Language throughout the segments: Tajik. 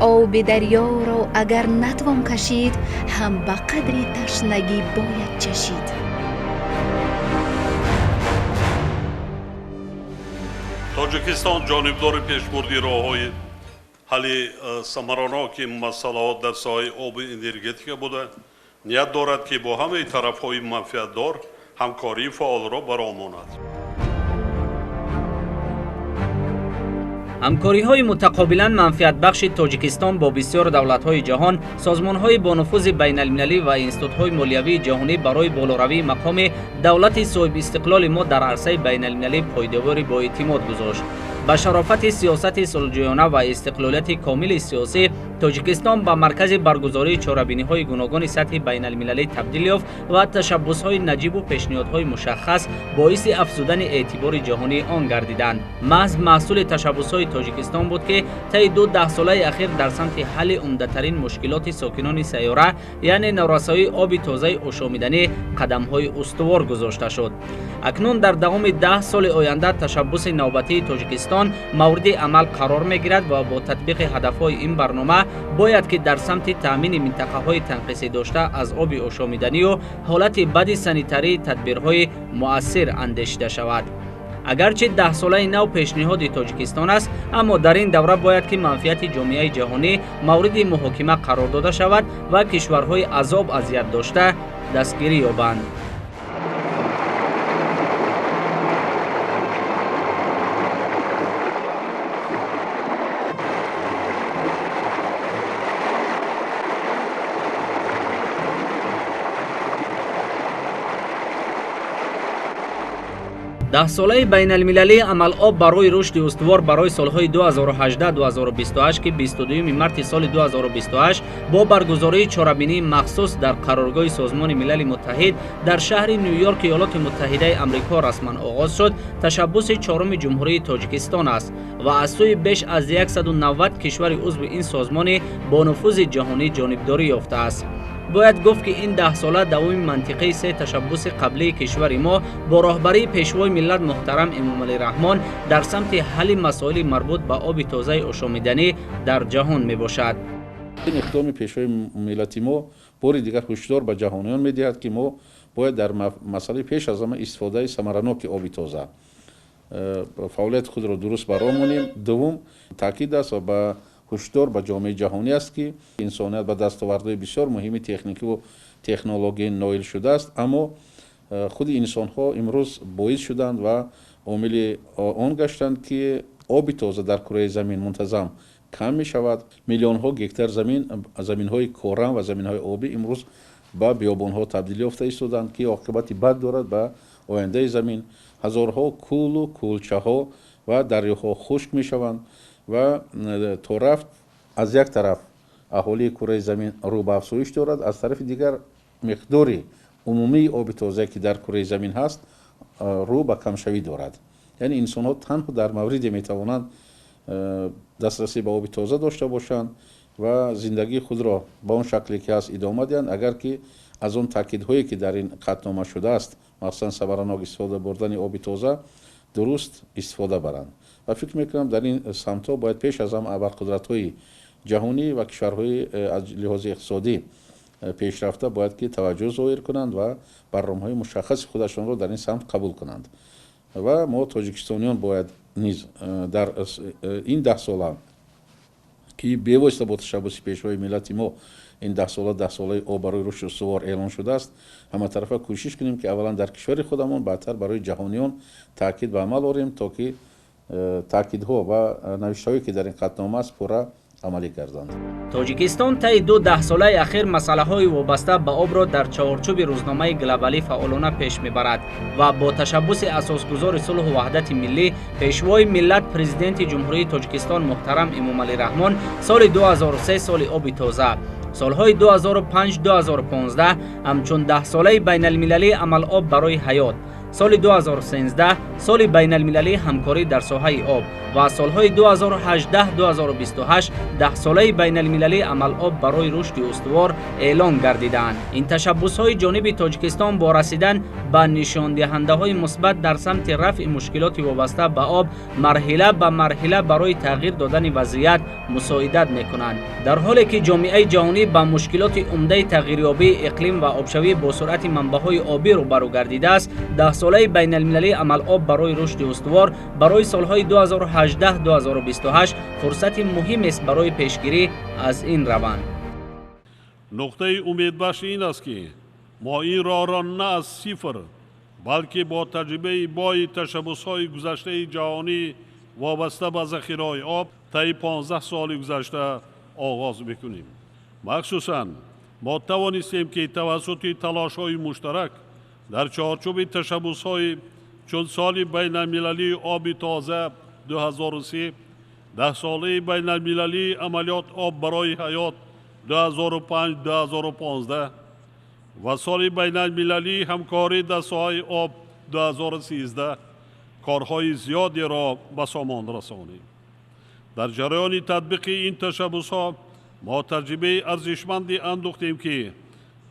Оби дарёро агар натвон кашид, ҳам ба қадри ташнагӣ бояд чашид. Тоҷикистон ҷонибдори пешбурди роҳҳои ҳалли самараноки масъалаҳо дар соҳаи обу энергетика буда, ният дорад, ки бо ҳамаи тарафҳои манфиатдор ҳамкории фаъолро бароҳ монад. Ҳамкориҳои мутақобилан манфиатбахши Тоҷикистон бо бисёр давлатҳои ҷаҳон, созмонҳои бонуфузи байналмилалӣ ва институтҳои молиявии ҷаҳонӣ барои болоравии мақоми давлати соҳибистиқлоли мо дар арсаи байналмилалӣ пойдевори боэътимод гузошт. Ба шарофати сиёсати сулҳҷӯёна ва истиқлолияти комили сиёсӣ Тоҷикистон ба маркази баргузории чорабиниҳои гуногуни сатҳи байналмилалӣ табдил ёфт ва ташаббусҳои наҷибу пешниҳодҳои мушаххас боиси афзудани эътибори ҷаҳонии он гардиданд. Маҳз маҳсули ташаббусҳои Тоҷикистон буд, ки таи ду даҳсолаи ахир дар самти ҳалли умдатарин мушкилоти сокинони сайёра, яъне норасоии оби тозаи ошомиданӣ, қадамҳои устувор гузошта шуд. Акнун дар давоми 10 соли оянда ташаббуси навбатии Тоҷикистон мавриди амал қарор мегирад ва бо татбиқи ҳадафҳои ин барнома бояд ки дар самти таъмини минтақаҳои танқисӣ дошта аз оби ошомиданию ҳолати бади санитарии тадбирҳои муассир андешида шавад. Агарчи даҳсолаи нав пешниҳоди Тоҷикистон аст, аммо дар ин давра бояд ки манфиати ҷомеаи ҷаҳонӣ мавриди муҳокима қарор дода шавад ва кишварҳои азоб азият дошта дастгирӣ ёбанд. Даҳсолаи байналмилалии амалоб барои рушди устувор барои солҳои 2018-2028, ки 22 марти соли 2028 бо баргузории чорабинии махсус дар қароргоҳи Созмони Милали Муттаҳид дар шаҳри Ню-Йорк Иёлоти Муттаҳидаи Амрико расман оғоз шуд, ташаббуси чоруми Ҷумҳурии Тоҷикистон аст ва аз сӯи беш аз 190 кишвари узви ин созмони бонуфузи ҷаҳонӣ ҷонибдорӣ ёфтааст. Бояд гуфт, ки ин даҳсола давоми мантиқии се ташаббуси қаблии кишвари мо бо роҳбарии пешвои миллат муҳтарам Эмомалӣ Раҳмон дар самти ҳалли масоили марбут ба оби тозаи ошомиданӣ дар ҷаҳон мебошад. Ин иқдоми пешвои миллати мо бори дигар ҳушдор ба ҷаҳониён медиҳад, ки мо бояд дар масъалаи пеш аз ҳама истифодаи самараноки оби тоза фаъолияти худро дуруст бароҳ монем. Дуввум, таъкид аст ва ба ҳушдор ба ҷомеаи ҷаҳонӣ аст, ки инсоният ба дастовардҳои бисёр муҳими техникиву технология ноил шудааст, аммо худи инсонҳо имрӯз боис шуданд ва омили он гаштанд, ки оби тоза дар кураи замин мунтазам кам мешавад. Миллионҳо гектар замин, заминҳои корам ва заминҳои обӣ имрӯз ба биёбонҳо табдил ёфта истоданд, ки оқибати бад дорад ба ояндаи замин. Ҳазорҳо кӯлу кӯлчаҳо ва дарёҳо хушк мешаванд ва то рафт аз як тараф аҳолии кураи замин рӯ ба афзоиш дорад, аз тарафи дигар миқдори умумии оби тозае, ки дар кураи замин ҳаст, рӯ ба камшавӣ дорад. Яъне инсонҳо танҳо дар мавриде метавонанд дастрасӣ ба оби тоза дошта бошанд ва зиндагии худро ба он шакле ки ҳаст идома диҳанд, агар ки аз он таъкидҳое, ки дар ин қатънома шудааст, махсусан самаранок истифода бурдани оби тоза, дуруст истифода баранд. Ва фикр мекунам, дар ин самтҳо бояд пеш аз ҳама абарқудратҳои ҷаҳонӣ ва кишварҳои аз лиҳози иқтисодӣ пешрафта бояд ки таваҷҷӯҳ зоҳир кунанд ва барномаҳои мушаххаси худашонро дар ин самт қабул кунанд. Ва мо тоҷикистониён бояд низ дар ин даҳсола, ки бевосита бо ташаббуси пешвои миллати мо ин даҳсола даҳсолаи об барои рушди устувор эълон шудааст, ҳаматарафа кӯшиш кунем, ки аввалан дар кишвари худамон, баъдтар барои ҷаҳониён таъкид ба амал орем, то ки таъкидҳо ва навиштаҳое, ки дар ин қатънома аст, пурра амалӣ гарданд. Тоҷикистон таи ду даҳсолаи ахир масъалаҳои вобаста ба обро дар чаҳорчӯби рӯзномаи глобалӣ фаъолона пеш мебарад ва бо ташаббуси асосгузори сулҳу ваҳдати миллӣ, пешвои миллат, Президенти Ҷумҳурии Тоҷикистон муҳтарам Эмомалӣ Раҳмон соли 2003 соли оби тоза, солҳои 2005-2015 ҳамчун даҳсолаи байналмилалии амалоб барои ҳаёт, Соли 2013 соли байналмилалии ҳамкорӣ дар соҳаи об ва солҳои 2018-2028 даҳсолаи байналмилалии амалоб барои рушди устувор эълон гардидаанд. Ин ташаббусҳои ҷониби Тоҷикистон бо расидан ба нишондиҳандаҳои мусбат дар самти рафъи мушкилоти вобаста ба об марҳила ба марҳила барои тағйир додани вазъият мусоидат мекунанд. Дар ҳоле ки ҷомеаи ҷаҳонӣ ба мушкилоти умдаи тағйирёбии иқлим ва обшавӣ бо суръати манбаъҳои обӣ рӯбарӯ гардидааст, даҳсолаи байналмилалии амалоб барои рушди устувор барои солҳои 2018-2028 фурсати муҳимест барои пешгирӣ аз ин раванд. Нуқтаи умедбахш ин аст, ки мо ин роҳро на аз сифр, балки бо таҷрибаи бои ташаббусҳои гузаштаи ҷаҳонӣ вобаста ба захираҳои об таи 15 соли гузашта оғоз мекунем. Махсусан мо тавонистем, ки тавассути талошҳои муштарак дар чорчӯби ташаббусҳои чун соли байналмилалии оби тоза 2003, даҳсолаи байналмилалии амалиёт об барои ҳаёт 2005-2015 ва соли байналмилалии ҳамкорӣ дар соҳаи об 2013 корҳои зиёдеро ба сомон расонем. Дар ҷараёни татбиқи ин ташаббусҳо мо таҷрибаи арзишманде андӯхтем, ки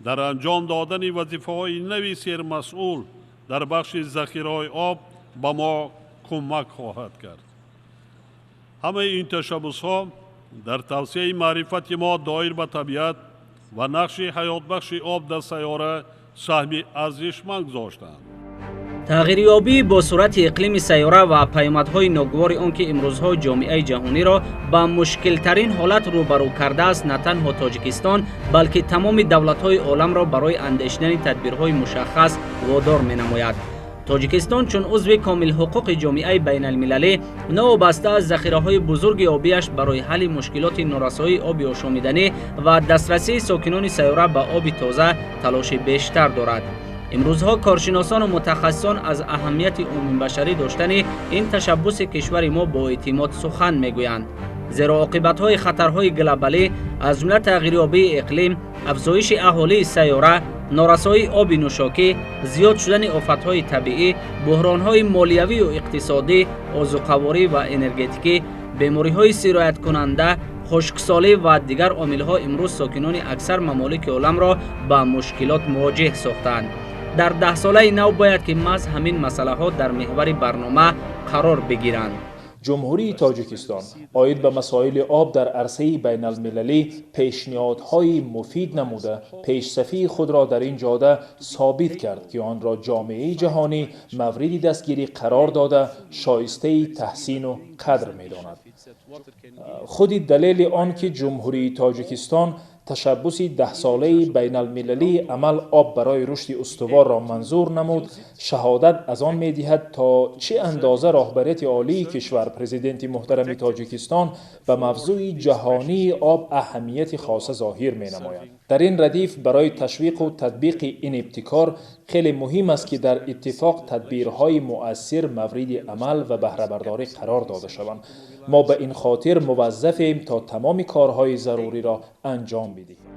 дар анҷом додани вазифаҳои нави сермасъул дар бахши захираҳои об ба мо кӯмак хоҳад кард. Ҳамаи ин ташаббусҳо дар тавсеаи маърифати мо доир ба табиат ва нақши ҳаётбахши об дар сайёра саҳми арзишманд гузоштанд. Тағйирёбӣ бо суръати иқлими сайёра ва паёмадҳои ногувори он, ки имрӯзҳо ҷомеаи ҷаҳониро ба мушкилтарин ҳолат рӯбарӯ кардааст, на танҳо Тоҷикистон, балки тамоми давлатҳои оламро барои андешидани тадбирҳои мушаххас водор менамояд. Тоҷикистон чун узви комилҳуқуқи ҷомеаи байналмилалӣ, новобаста аз захираҳои бузурги обиаш, барои ҳалли мушкилоти норасоии оби ошомиданӣ ва дастрасии сокинони сайёра ба оби тоза талоши бештар дорад. Имрӯзҳо коршиносону мутахассисон аз аҳамияти умумибашарӣ доштани ин ташаббуси кишвари мо бо эътимод сухан мегӯянд, зеро оқибатҳои хатарҳои глобалӣ, аз ҷумла тағйирёбии иқлим, афзоиши аҳолии сайёра, норасоии оби нӯшокӣ, зиёд шудани офатҳои табиӣ, буҳронҳои молиявию иқтисодӣ, озуқаворӣ ва энергетикӣ, бемориҳои сирояткунанда, хушксолӣ ва дигар омилҳо имрӯз сокинони аксар мамолики оламро ба мушкилот мувоҷеҳ сохтаанд. Дар даҳсолаи нав бояд ки маҳз ҳамин масъалаҳо дар меҳвари барнома қарор бигиранд. Ҷумҳурии Тоҷикистон оид ба масоили об дар арсаи байналмилалӣ пешниҳодҳои муфид намуда, пешсафии худро дар ин ҷода собит кард, ки онро ҷомеаи ҷаҳонӣ мавриди дастгирӣ қарор дода, шоистаи таҳсину қадр медонад. Худи далели он ки Ҷумҳурии Тоҷикистон ташаббуси даҳсолаи байналмилалии амал об барои рушди устуворро манзур намуд, шаҳодат аз он медиҳад, то чӣ андоза роҳбарияти олии кишвар, Президенти муҳтарами Тоҷикистон, ба мавзӯи ҷаҳонии об аҳамияти хоса зоҳир менамояд. Дар ин радиф барои ташвиқу татбиқи ин ибтикор хеле муҳим аст, ки дар иттифоқ тадбирҳои муассир мавриди амал ва баҳрабардорӣ қарор дода шаванд. Мо ба ин хотир муваззафем, то тамоми корҳои заруриро анҷом бидиҳем.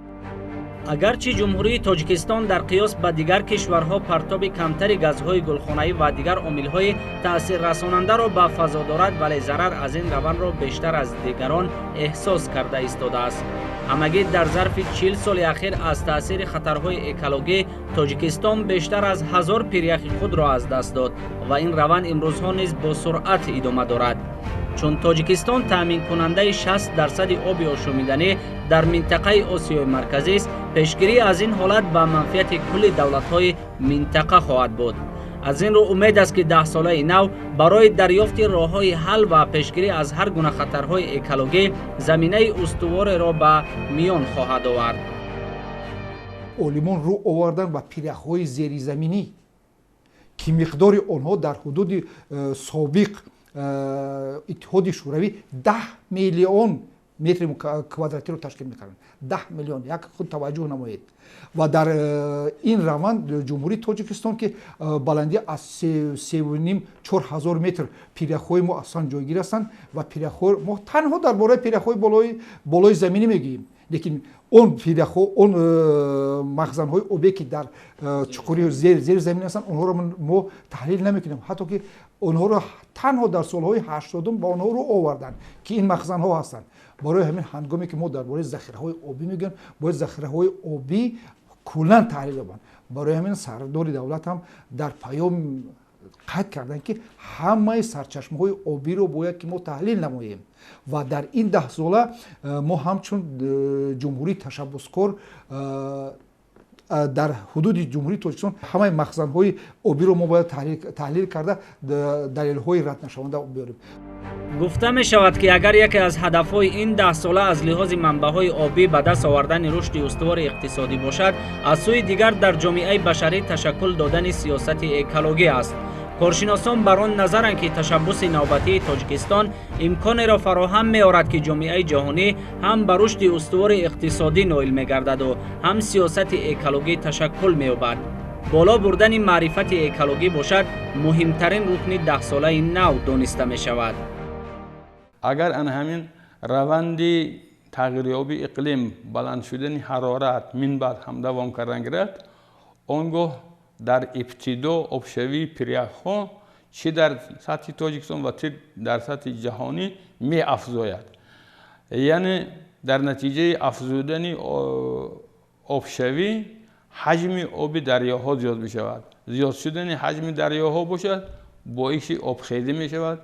Агарчи Ҷумҳурии Тоҷикистон дар қиёс ба дигар кишварҳо партоби камтари газҳои гулхонаӣ ва дигар омилҳои таъсиррасонандаро ба фазо дорад, вале зарар аз ин равандро бештар аз дигарон эҳсос карда истодааст. Ҳамагӣ дар зарфи 40 соли ахир аз таъсири хатарҳои экологӣ Тоҷикистон бештар аз 1000 пиряхи худро аз даст дод ва ин раванд имрӯзҳо низ бо суръат идома дорад. Чун Тоҷикистон таъминкунандаи 60% оби ошомиданӣ дар минтақаи Осиёи Марказист, пешгирӣ аз ин ҳолат ба манфиати кулли давлатҳои минтақа хоҳад буд. Аз ин рӯ умед аст, ки даҳсолаи нав барои дарёфти роҳҳои ҳал ва пешгирӣ аз ҳар гуна хатарҳои экологӣ заминаи устувореро ба миён хоҳад овард. Олимон рӯ оварданд ба пиряхҳои зеризаминӣ, ки миқдори онҳо дар ҳудуди собиқ Иттиҳоди Шӯравӣ 10 миллион метри квадратиро ташкил мекарданд. 10 миллион, як худ таваҷҷӯҳ намоед. Ва дар ин раванд Ҷумҳурии Тоҷикистон, ки баландӣ аз севним 4 ҳазор метр пиряхҳои мо аслан ҷойгир ҳастанд ва пиряхҳо, мо танҳо дар бораи пиряхҳои болои заминӣ мегӯем. Лекин он пиряхҳо, он махзанҳои обе, ки дар чуқури зери замин ҳастанд, онҳоро мо таҳлил намекунем. Ҳатто ки онҳоро танҳо дар солҳои 80-ум ба онҳо рӯ оварданд, ки ин махзанҳо ҳастанд. Барои ҳамин, ҳангоме ки мо дар бораи захираҳои обӣ мегӯем, бояд захираҳои обӣ куллан таҳлил ёбанд. Барои ҳамин сардори давлат ҳам дар паём қайд карданд, ки ҳамаи сарчашмаҳои обиро бояд ки мо таҳлил намоем. Ва дар ин 10 сола мо ҳамчун ҷумҳурии ташаббускор дар ҳудуди Ҷумҳурии Тоҷикистон ҳамаи махзанҳои обиро мо бояд таҳлил карда, далелҳои раднашаванда биёрем. Гуфта мешавад, ки агар яке аз ҳадафҳои ин 10 сола аз лиҳози манбаъҳои обӣ ба даст овардани рушди устувори иқтисодӣ бошад, аз сӯи дигар дар ҷомеаи башарӣ ташаккул додани сиёсати экологӣ аст. Коршиносон бар он назаранд, ки ташаббуси навбатии Тоҷикистон имконеро фароҳам меорад, ки ҷомеаи ҷаҳонӣ ҳам ба рушди устувори иқтисодӣ ноил мегардаду, ҳам сиёсати экологӣ ташаккул меёбад. Боло бурдани маърифати экологӣ бошад, муҳимтарин рукни 10 солаи нав дониста мешавад. Агар ана ҳамин раванди тағйирёбии иқлим, баланд шудани ҳарорат минбаъд ҳам давом кардан гирад, он гоҳ дар ибтидо обшавии пиряхҳо чӣ дар сатҳи Тоҷикистон ва чӣ дар сатҳи ҷаҳонӣ меафзояд. Яъне дар натиҷаи афзудани обшавӣ ҳаҷми оби дарёҳо зиёд мешавад. Зиёд шудани ҳаҷми дарёҳо бошад, боиси обхезӣ мешавад,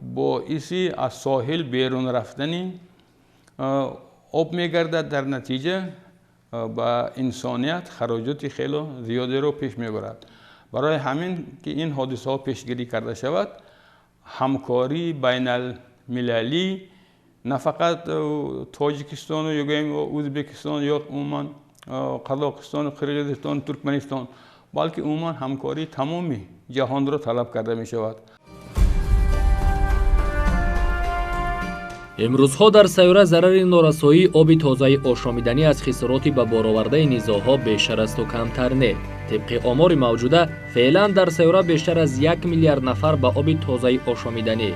боиси аз соҳил берун рафтани об мегардад. Дар натиҷа ба инсоният хароҷоти хело зиёдеро пеш мебарад. Барои ҳамин ки ин ҳодисаҳо пешгирӣ карда шавад, ҳамкории байналмилалӣ, на фақат Тоҷикистону ё гӯем Ӯзбекистон ё умуман Қазоқистону Қирғизистону Туркманистон, балки умуман ҳамкории тамоми ҷаҳонро талаб карда мешавад. Имрӯзҳо дар сайёра зарари норасоии оби тозаи ошомиданӣ аз хисороти ба боровардаи низоъҳо бештар асту камтар не. Тибқи омори мавҷуда, феълан дар сайёра бештар аз 1 миллиард нафар ба оби тозаи ошомиданӣ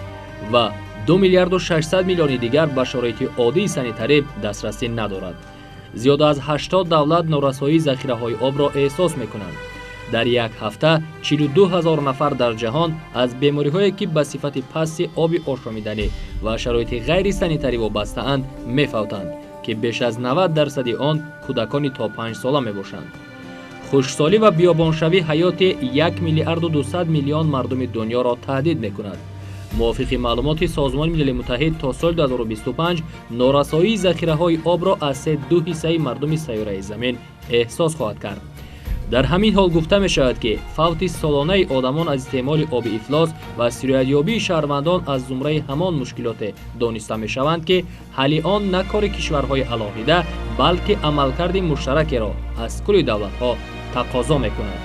ва 2 миллиарду 600 миллиони дигар ба шароити оддии санитарӣ дастрасӣ надорад. Зиёда аз 80 давлат норасоии захираҳои обро эҳсос мекунанд. Дар як ҳафта 42 ҳазор нафар дар ҷаҳон аз бемориҳое, ки ба сифати пасти оби ошомиданӣ ва шароити ғайрисанитарӣ вобастаанд, мефавтанд, ки беш аз 90 дарсади он кӯдакони то 5 сола мебошанд. Хушксолӣ ва биёбоншавӣ ҳаёти 1 миллиарду 200 миллион мардуми дунёро таҳдид мекунад. Мувофиқи маълумоти Созмони Милали Муттаҳид, то соли 2025 норасоии захираҳои обро аз се ду ҳиссаи мардуми сайёраи Замин эҳсос хоҳад кард. Дар ҳамин ҳол гуфта мешавад, ки фавти солонаи одамон аз истеъмоли оби ифлос ва сироятёбии шаҳрвандон аз зумраи ҳамон мушкилоте дониста мешаванд, ки ҳалли он на кори кишварҳои алоҳида, балки амалкарди муштаракеро аз кулли давлатҳо тақозо мекунад.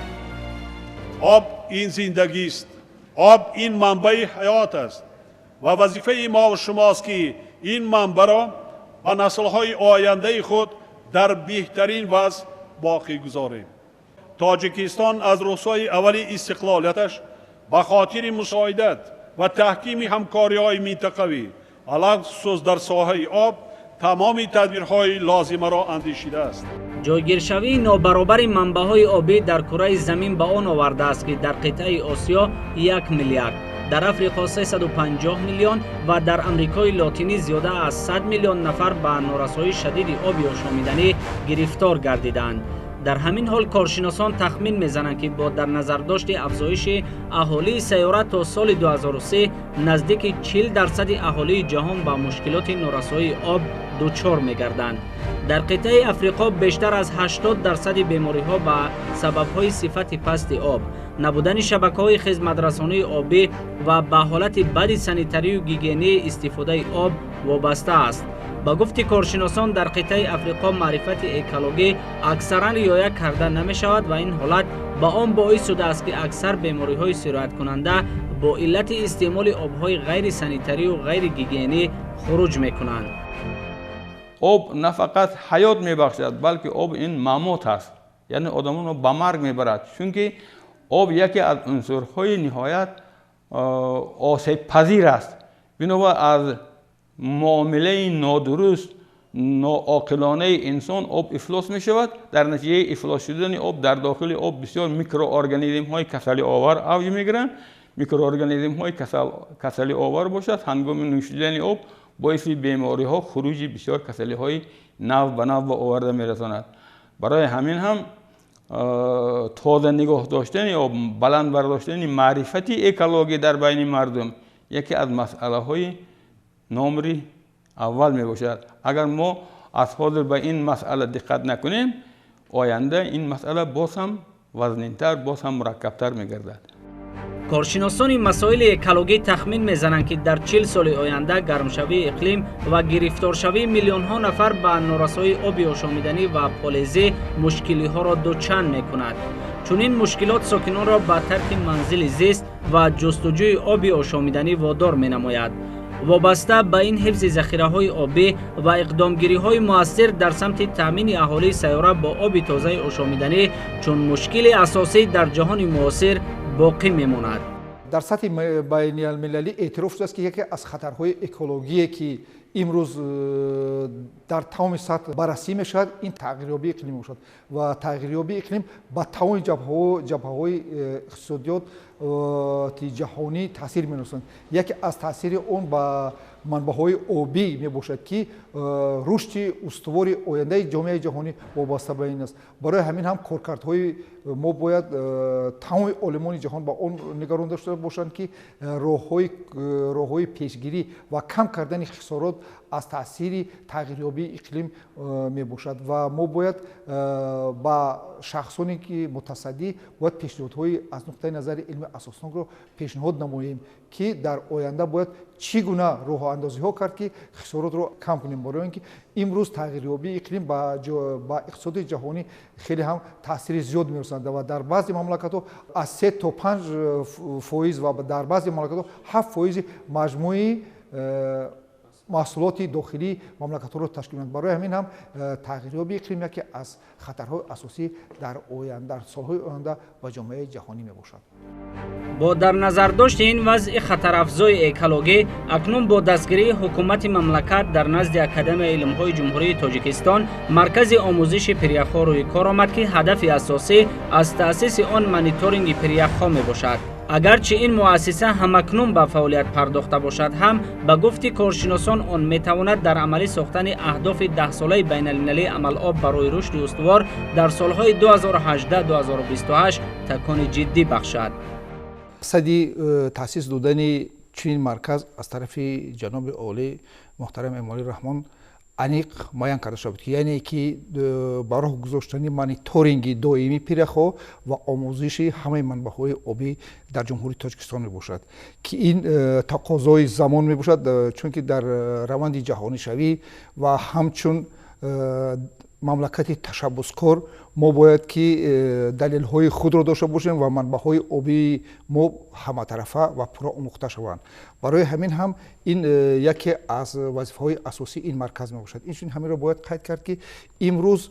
Об ин зиндагист, об ин манбаи ҳаёт аст ва вазифаи мо шумост, ки ин манбаъро ба наслҳои ояндаи худ дар беҳтарин вазъ боқӣ гузорем. Тоҷикистон аз рӯзҳои аввали истиқлолияташ ба хотири мусоидат ва таҳкими ҳамкориҳои минтақавӣ, алалхусус дар соҳаи об, тамоми тадбирҳои лозимаро андешидааст. Ҷойгиршавии нобаробари манбаъҳои обӣ дар кураи Замин ба он овардааст, ки дар қитъаи Осиё 1 миллиард, дар Африқо 350 миллион ва дар Амрикои Лотинӣ зиёда аз 100 миллион нафар ба норасоии шадиди оби ошомиданӣ гирифтор гардидаанд. Дар ҳамин ҳол коршиносон тахмин мезананд, ки бо дар назардошти афзоиши аҳолии сайёра то соли 2003 наздики 40 дарсади аҳолии ҷаҳон ба мушкилоти норасоии об дучор мегарданд. Дар қитъаи Африқо бештар аз 80 дарсади бемориҳо ба сабабҳои сифати пасти об, набудани шабакаҳои хизматрасонии обӣ ва ба ҳолати бади санитарию гигиении истифодаи об вобаста аст. Ба гуфти коршиносон, дар қитъаи Африқо маърифати экологӣ аксаран риоя карда намешавад ва ин ҳолат ба он боис шудааст, ки аксар бемориҳои сирояткунанда бо иллати истеъмоли обҳои ғайрисанитарию ғайригигиенӣ хуруҷ мекунанд. Об на фақат ҳаёт мебахшад, балки об ин мамот аст, яъне одамонро ба марг мебарад, чунки об яке аз унсурҳои ниҳоят осебпазир аст. Бинобар аз муомилаи нодуруст Ноақилонаи инсон об ифлос мешавад. Дар натиҷаи ифлос шудани об дар дохили об бисёр микроорганизмҳои касалиовар авҷ мегиранд. Микроорганизмҳои касалиовар бошад, ҳангоми нӯшидани об боиси бемориҳо, хуруҷи бисёр касалиҳои нав ба нав ба оварда мерасонад. Барои ҳамин ҳам тоза нигоҳ доштани об, баланд бардоштани маърифати экологӣ дар байни мардум яке аз масъалаҳои номри аввал мебошад. Агар мо аз ҳозир ба ин масъала диққат накунем, оянда ин масъала боз ҳам вазнинтар, боз ҳам мураккабтар мегардад. Коршиносони масоили экологӣ тахмин мезананд, ки дар 40 соли оянда гармшавии иқлим ва гирифторшавии миллионҳо нафар ба норасоии оби ошомиданӣ ва полезӣ мушкилиҳоро дучанд мекунад. Чунин мушкилот сокинонро ба тарки манзили зист ва ҷустуҷӯи оби ошомиданӣ водор менамояд. Вобаста ба ин ҳифзи захираҳои обӣ ва иқдомгириҳои муассир дар самти таъмини аҳолии сайёра бо оби тозаи ошомиданӣ чун мушкили асосӣ дар ҷаҳони муосир боқӣ мемонад. Дар сатҳи байналмилалӣ эътироф шудааст, ки яке аз хатарҳои экологие, ки имрӯз дар тамоми сатҳ баррасӣ мешавад, ин тағйирёбии иқлим мебошад ва тағйирёбии иқлим ба тамоми ҷабҳаҳои иқтисодиёти ҷаҳонӣ таъсир мерасонад. Яке аз таъсири он ба манбаъҳои обӣ мебошад, ки рушди устувори ояндаи ҷомеаи ҷаҳонӣ вобаста ба ин аст. Барои ҳамин ҳам коркардҳои мо бояд тамоми олимони ҷаҳон ба он нигарон дошта бошанд, ки роҳҳои пешгирӣ ва кам кардани хисорот аз таъсири тағйирёбии иқлим мебошад ва мо бояд ба шахсоне ки мутасаддӣ бояд пешниҳодҳои аз нуқтаи назари илми асоснокро пешниҳод намоем, ки дар оянда бояд чӣ гуна роҳандозиҳо кард, ки хисоротро кам кунем. Барои он ки имрӯз тағйирёбии иқлим ба иқтисоди ҷаҳонӣ хеле ҳам таъсири зиёд мерасонад ва дар баъзе мамлакатҳо аз 3 то 5% ва дар баъзе мамлакатҳо 7% маҷмӯи маҳсулоти дохилии мамлакатҳоро ташкил мекунад. Барои ҳамин ҳам тағйирёбии иқлим яке аз хатарҳои асосӣ дар солҳои оянда ба ҷомеаи ҷаҳонӣ мебошад. Бо дар назардошти ин вазъи хатарафзои экологӣ, акнун бо дастгирии ҳукумати мамлакат дар назди Академияи илмҳои Ҷумҳурии Тоҷикистон маркази омӯзиши пиряхҳо рӯи кор омад, ки ҳадафи асосӣ аз таъсиси он мониторинги пиряхҳо мебошад. Агарчи ин муассиса ҳамакнун ба фаъолият пардохта бошад ҳам, ба гуфти коршиносон он метавонад дар амалӣ сохтани аҳдофи 10-солаи байналмилалии амалоб барои рушди устувор дар солҳои 2018-2028 такони ҷиддӣ бахшад. Мақсади таъсис додани чунин марказ аз тарафи ҷаноби олӣ муҳтарам Эмомалӣ Раҳмон аниқ муайян карда шуда буд, яъне ки ба роҳ гузоштани мониторинги доимии пиряхҳо ва омӯзиши ҳамаи манбаъҳои обӣ дар Ҷумҳурии Тоҷикистон мебошад, ки ин тақозои замон мебошад, чунки дар раванди ҷаҳонишавӣ ва ҳамчун мамлакати ташаббускор мо бояд ки далелҳои худро дошта бошем ва манбаъҳои обии мо ҳаматарафа ва пурра омӯхта шаванд. Барои ҳамин ҳам ин яке аз вазифаҳои асосии ин марказ мебошад. Инчунин ҳаминро бояд қайд кард, ки имрӯз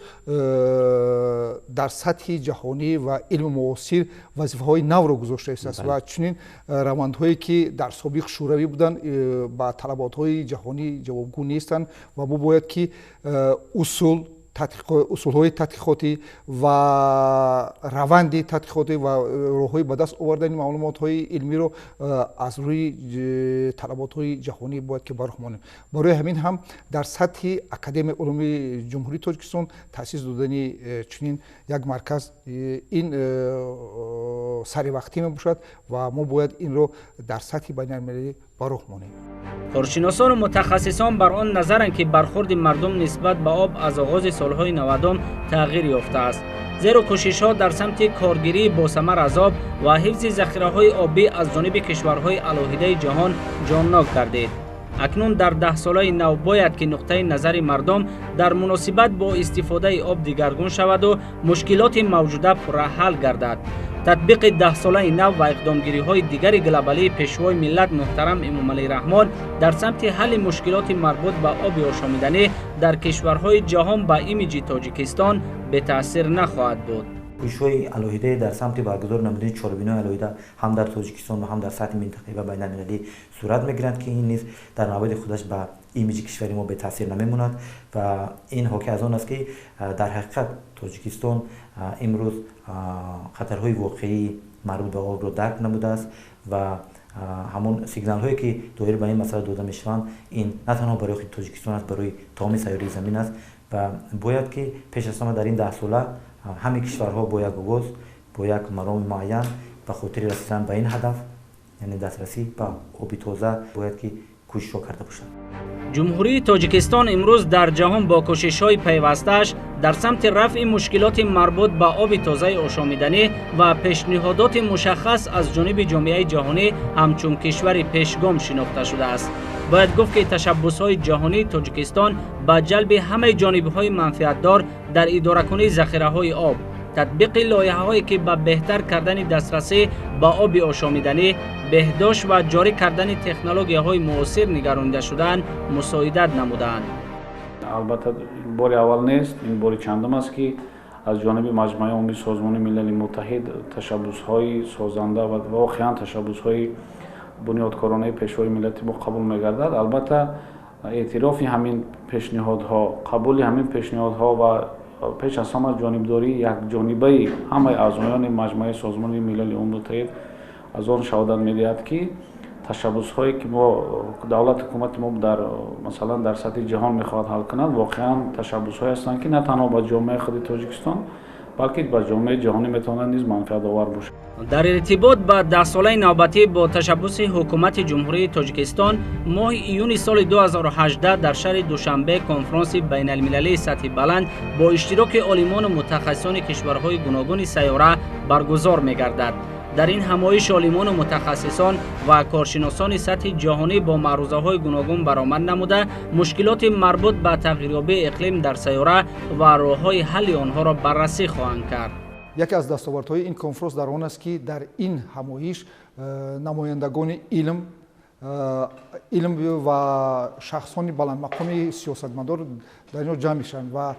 дар сатҳи ҷаҳонӣ ва илми муосир вазифаҳои навро гузошта истааст ва чунин равандҳое ки дар собиқ шӯравӣ буданд, ба талаботҳои ҷаҳонӣ ҷавобгӯ нестанд ва мо бояд ки усулҳои тадқиқотӣ ва раванди тадқиқотӣ ва роҳҳои ба даст овардани маълумотҳои илмиро аз рӯи талаботҳои ҷаҳонӣ бояд ки ба роҳ монем. Барои ҳамин ҳам дар сатҳи Академияи улуми Ҷумҳурии Тоҷикистон таъсис додани чунин як марказ ин саривақтӣ мебошад ва мо бояд инро дар сатҳи байналмилалӣ ба роҳ монем. Коршиносону мутахассисон бар он назаранд, ки бархурди мардум нисбат ба об аз оғози солҳои 90 тағйир ёфтааст, зеро кӯшишҳо дар самти коргирии босамар аз об ва ҳифзи захираҳои обӣ аз ҷониби кишварҳои алоҳидаи ҷаҳон ҷоннок гардид. Акнун дар 10-солаи нав бояд ки нуқтаи назари мардум дар муносибат бо истифодаи об дигаргун шаваду мушкилоти мавҷуда пурра ҳал гардад. Татбиқи 10-солаи нав ва иқдомгириҳои дигари глобалии пешвои миллат муҳтарам Эмомалӣ Раҳмон дар самти ҳалли мушкилоти марбут ба оби ошомиданӣ дар кишварҳои ҷаҳон ба имиҷи Тоҷикистон бетаъсир нахоҳад буд. Кӯшишҳои алоҳидае дар самти баргузор намудани чорабиниҳои алоҳида ҳам дар Тоҷикистон ва ҳам дар сатҳи минтақавӣ ва байналмилалӣ сурат мегиранд, ки ин низ дар навбати худаш ба имиҷи кишвари мо бетаъсир намемонад ва ин ҳоки аз он аст, ки дар ҳақиқат Тоҷикистон имрӯз хатарҳои воқеии марбут ба обро дарк намудааст ва ҳамон сигналҳое, ки доир ба ин масъала дода мешаванд, ин на танҳо барои худи Тоҷикистон аст, барои тамоми сайёраи замин аст ва бояд ки пеш аз ҳама дар ин даҳсола ҳамаи кишварҳо бо як оғоз, бо як мароми муайян ба хотири расидан ба ин ҳадаф, яъне дастрасӣ ба оби тоза, бояд ки кӯшишҳо карда бошанд. Ҷумҳурии Тоҷикистон имрӯз дар ҷаҳон бо кӯшишҳои пайвастааш дар самти рафъи мушкилоти марбут ба оби тозаи ошомиданӣ ва пешниҳодоти мушаххас аз ҷониби ҷомеаи ҷаҳонӣ ҳамчун кишвари пешгом шинохта шудааст. Бояд гуфт, ки ташаббусҳои ҷаҳонии Тоҷикистон ба ҷалби ҳамаи ҷонибҳои манфиатдор дар идоракунии захираҳои об, татбиқи лоиҳаҳое, ки ба беҳтар кардани дастрасӣ ба оби ошомиданӣ, беҳдошт ва ҷорӣ кардани технологияҳои муосир нигаронида шудаанд, мусоидат намудаанд. Албатта, бори аввал нест, ин бори чандум аст, ки аз ҷониби Маҷмӯаи Умумии Созмони Милали Муттаҳид ташаббусҳои созанда ва воқеан ташаббусҳои бунёдкоронаи Пешвои миллати мо қабул мегардад. Албатта, эътирофи ҳамин пешниҳодҳо, қабули ҳамин пешниҳодҳо ва пеш аз ҳама ҷонибдории якҷонибаи ҳамаи аъзоёни Маҷмӯаи Созмони Милали Муттаҳид аз он шаҳодат медиҳад, ки ташаббусҳое, ки мо давлат, ҳукумати мо дар масалан дар сатҳи ҷаҳон мехоҳад ҳал кунад, воқеан ташаббусҳое ҳастанд, ки на танҳо ба ҷомеаи худи Тоҷикистон, балки ба ҷомеаи ҷаҳонӣ метавонанд низ манфиатовар бошад. Дар иртибот ба даҳсолаи навбатӣ бо ташаббуси ҳукумати Ҷумҳурии Тоҷикистон моҳи июни соли 2018 дар шаҳри Душанбе конфронси байналмилалии сатҳи баланд бо иштироки олимону мутахассисони кишварҳои гуногуни сайёра баргузор мегардад. Дар ин ҳамоиш олимону мутахассисон ва коршиносони сатҳи ҷаҳонӣ бо маърузаҳои гуногун баромад намуда, мушкилоти марбут ба тағйирёбии иқлим дар сайёра ва роҳҳои ҳалли онҳоро баррасӣ хоҳанд кард. Яке аз дастовардҳои ин конфронс дар он аст, ки дар ин ҳамоиш намояндагони илм ва шахсони баландмақоми сиёсатмадор дар инҷо ҷамъ мешаванд ва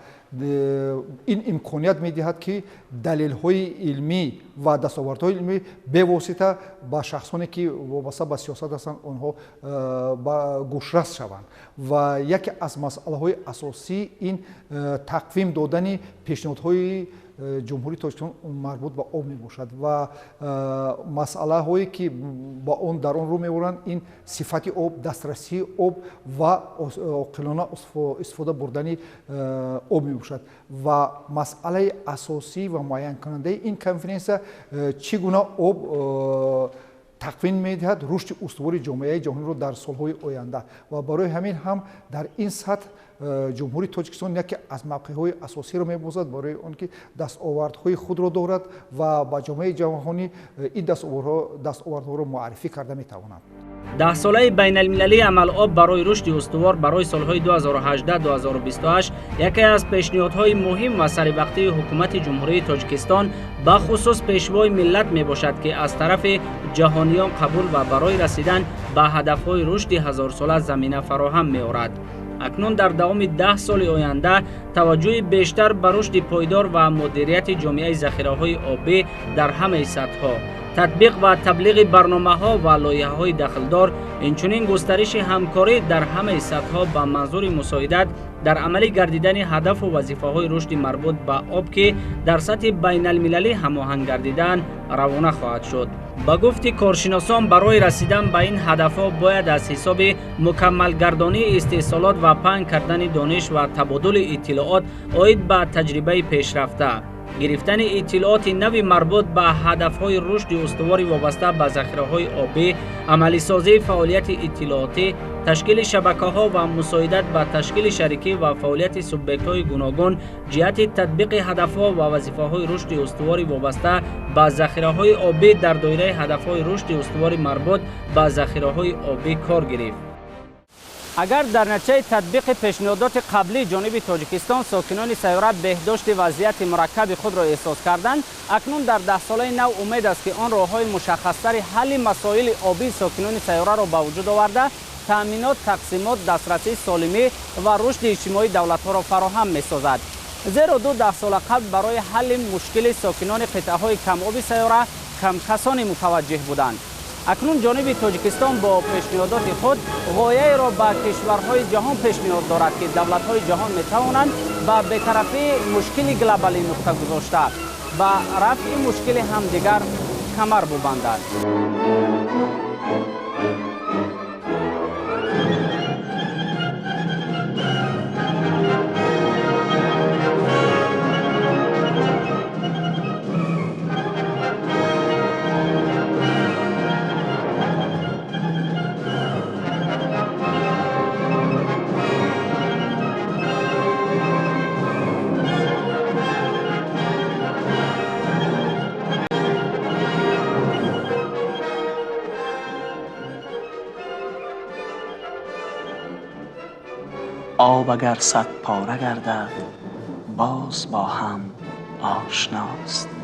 ин имконият медиҳад, ки далелҳои илмӣ ва дастовардҳои илмӣ бевосита ба шахсоне, ки вобаста ба сиёсат ҳастанд, онҳо гӯшрас шаванд. Ва яке аз масъалаҳои асосӣ ин тақвим додани пешниҳодҳои Ҷумҳурии Тоҷикистон марбут ба об мебошад ва масъалаҳое, ки ба он дар он рӯ меоранд, ин сифати об, дастрасии об ва оқилона истифода бурдани об мебошад. Ва масъалаи асосӣ ва муайянкунандаи ин конференсия чӣ гуна об тақвим медиҳад рушди устувори ҷомеаи ҷаҳониро дар солҳои оянда. Ва барои ҳамин ҳам дар ин сатҳ Ҷумҳурии Тоҷикистон яке аз мавқеъҳои асосиро мебозад, барои он ки дастовардҳои худро дорад ва ба ҷомеаи ҷаҳонӣ ин дастовардҳоро муаррифӣ карда метавонад. Даҳсолаи байналмилалии амалоб барои рушди устувор барои солҳои 2018-2028 яке аз пешниҳодҳои муҳим ва саривақтии ҳукумати Ҷумҳурии Тоҷикистон, бахусус Пешвои миллат мебошад, ки аз тарафи ҷаҳониён қабул ва барои расидан ба ҳадафҳои рушди ҳазорсола замина фароҳам меорад. Акнун дар давоми 10 соли оянда таваҷҷӯҳи бештар ба рушди пойдор ва мудирияти ҷомеаи захираҳои обӣ дар ҳамаи сатҳҳо, татбиқ ва таблиғи барномаҳо ва лоиҳаҳои дахлдор, инчунин густариши ҳамкорӣ дар ҳамаи сатҳҳо ба манзури мусоидат дар амалӣ гардидани ҳадафу вазифаҳои рушди марбут ба об, ки дар сатҳи байналмилалӣ ҳамоҳанг гардидаанд, равона хоҳад шуд. Ба гуфти коршиносон, барои расидан ба ин ҳадафҳо бояд аз ҳисоби мукаммалгардонии истеҳсолот ва паҳн кардани дониш ва табодули иттилоот оид ба таҷрибаи пешрафта, гирифтани иттилооти нави марбут ба ҳадафҳои рушди устувори вобаста ба захираҳои обӣ, амалисозии фаъолияти иттилоотӣ, ташкили шабакаҳо ва мусоидат ба ташкили шарикӣ ва фаъолияти субъектҳои гуногун ҷиҳати татбиқи ҳадафҳо ва вазифаҳои рушди устувори вобаста ба захираҳои обӣ дар доираи ҳадафҳои рушди устувори марбут ба захираҳои обӣ кор гирифт. Агар дар натиҷаи татбиқи пешниҳодоти қаблии ҷониби Тоҷикистон сокинони сайёра беҳдошти вазъияти мураккаби худро эҳсос карданд, акнун дар даҳсолаи нав умед аст, ки он роҳҳои мушаххастари ҳалли масоили обии сокинони сайёраро ба вуҷуд оварда, таъминот, тақсимот, дастрасии солимӣ ва рушди иҷтимоии давлатҳоро фароҳам месозад. Зеро ду даҳсола қабл барои ҳалли мушкили сокинони қитъаҳои камоби сайёра камкасоне мутаваҷҷеҳ буданд. Акнун ҷониби Тоҷикистон бо пешниҳодоти худ ғояеро ба кишварҳои ҷаҳон пешниҳод дорад, ки давлатҳои ҷаҳон метавонанд ба бетарафии мушкили глобалӣ нуқта гузошта, ба рафъи мушкили ҳамдигар камар бубанданд. آب اگر صد پاره گردد باز با هم آشناست.